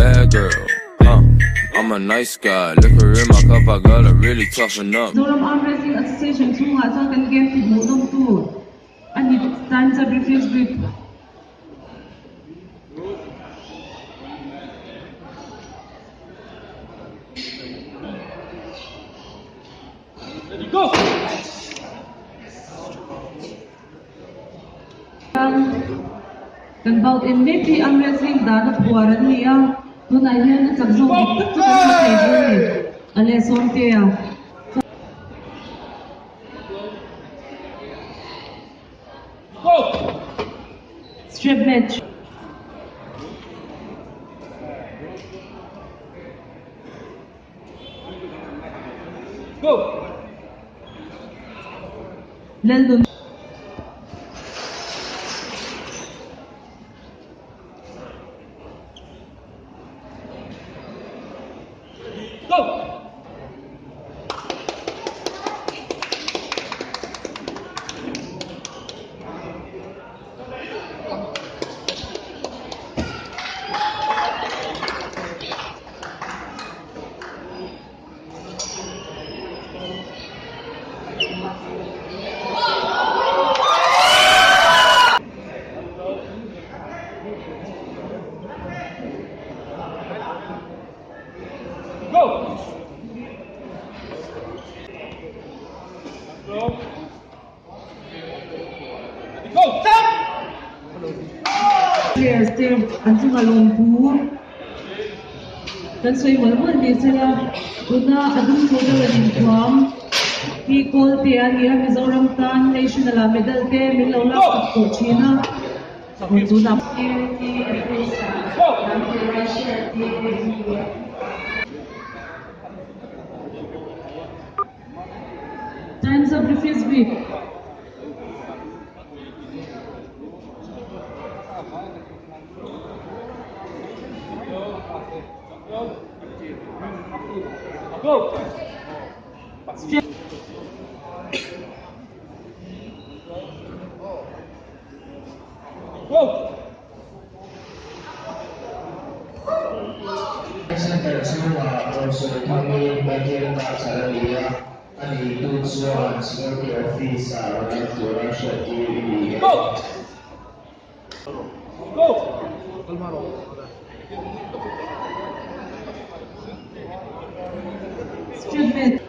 bad girl, huh? I'm a nice guy. Liquor in my cup, I gotta really toughen up. Zoram Arm Wrestling Association chhungah chuan kan game ti hmuhnawmtu a ni Times Up Refuse Grip. Kan bout en mek hi arm wrestling dana phuar an ni a, tunah hian a chak zawk dik tak chu kan hre thei dawn a ni. A leh Sawmtea. Strap match. Lalnun. Players te an chunga lawmthu kan sawi mawlh mawlh ni sela tuna a dum chho deuh an inthuam hi kawl te a ni a Mizoram tan national ah medal te min lo lak sak tawh thin a tunah. Times of the Fifth Week. Center chhungah Professor Thami Pathian chhal a ni a, a neitu chuan Security Office-ah rawn en tura hriattir i ni e. Strip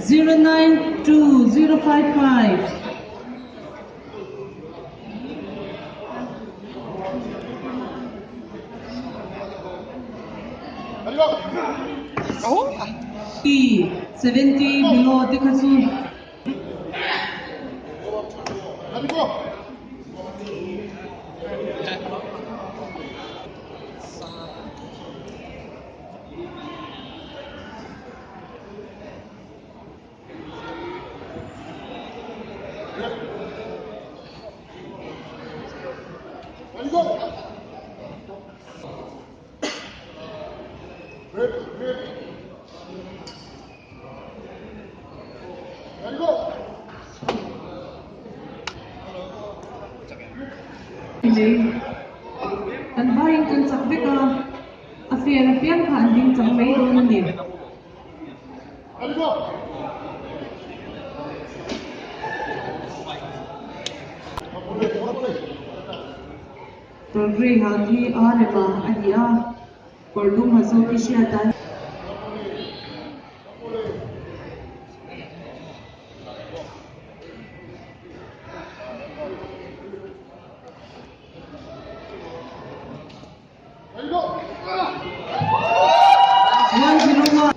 092055. 70 below te kha chu. Kan vaiin kan chak vek a, a fair apiang kha an ding chang mai dawn a ni. Tawlrei ha khi a rem a a ni a, kawr dum ha zawk hi hriat a. 101.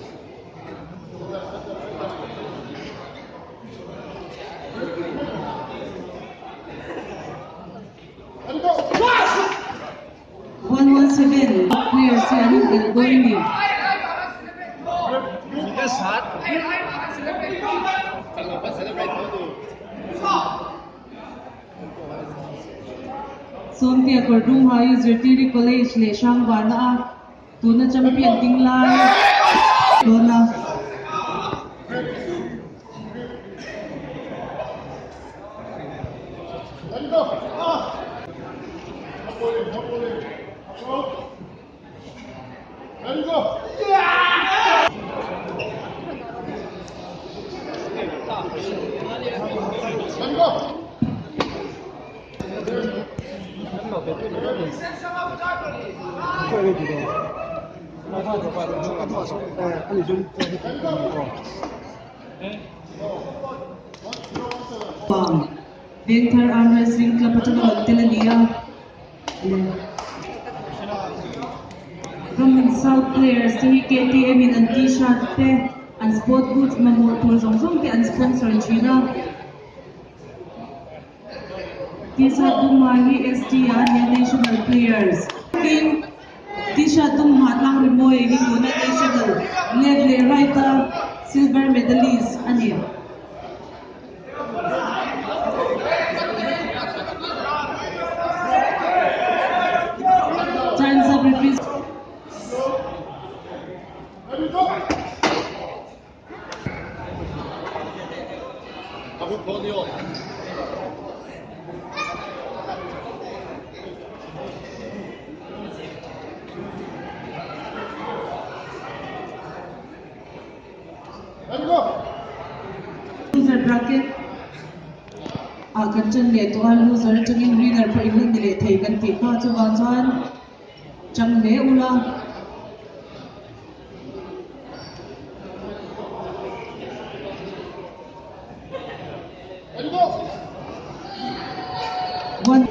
117 players hi an inelh dawn a ni. Sawmtea Kawrdum Hai Zirtiri College leh Hrangvana a tuna champion ding lai dawn a. Vengthar Arm Wrestling Club atanga rawn tel a ni a. Ramhmun South players te hi KTM in an t-shirt te, an sport boots mamawh tur zawng zawng te an sponsor thin a. T-shirt dum ha hi ST ah a nia national players. Tin, t-shirt dum ha tlang rimawi hi tuna national left leh right a silver medalist a ni. Times up referee. Loser bracket ah kan ṭan leh tawh a, loser aṭangin winner pawh in la ni leh thei kan tih kha chuvang chuan ṭang hle ula. One.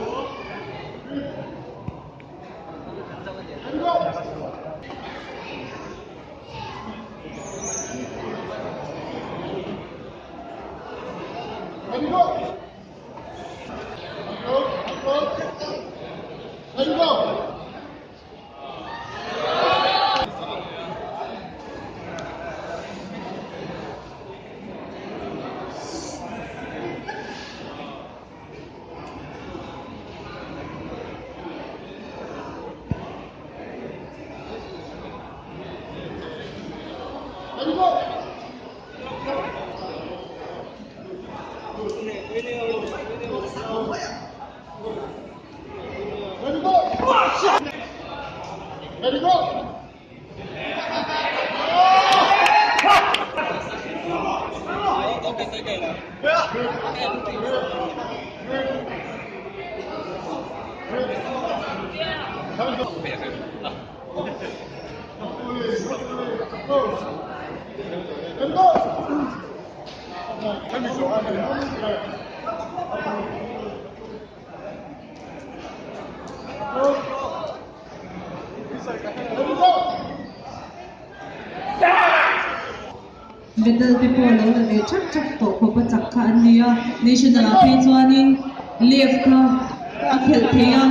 Medal te pawh lo la ve thap thap tawh khawp a chak kha an ni a, national ah phei chuanin left kha a khelh thei a.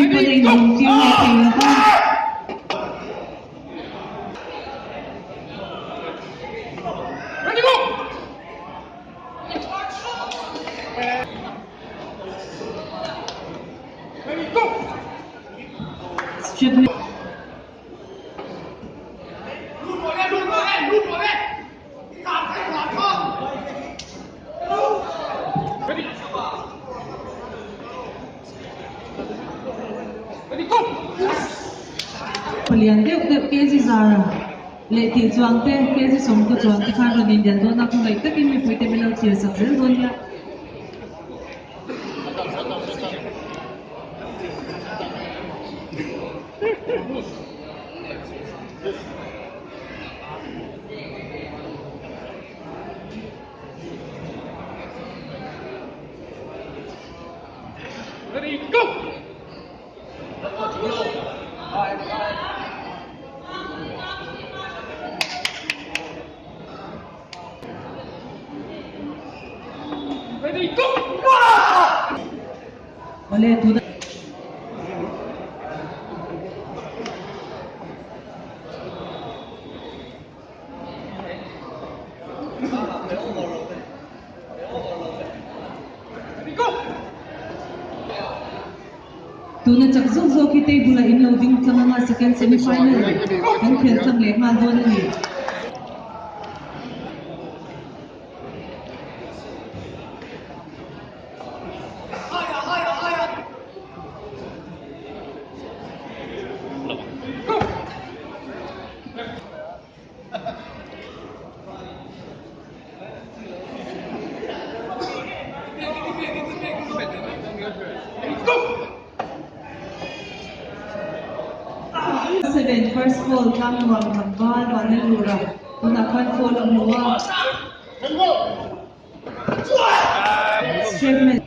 pawn a inhawng tir nge thei lo va. Palian deuh deuh kg zara leh tih chuang te kg sawmkaw chuang te khan rawn indelh dawn a, khawngaih takin mipuite min lo thlir sak zel dawn nia. Awle tuna Tuna chak zawk zawk hi table ah in lo ding tlang anga second semi final kan khel tlang leh nghal dawn a ni. Seven first fall Tlangnuam tlangval Vanlalura tunah khan fall a hmu a. Statement.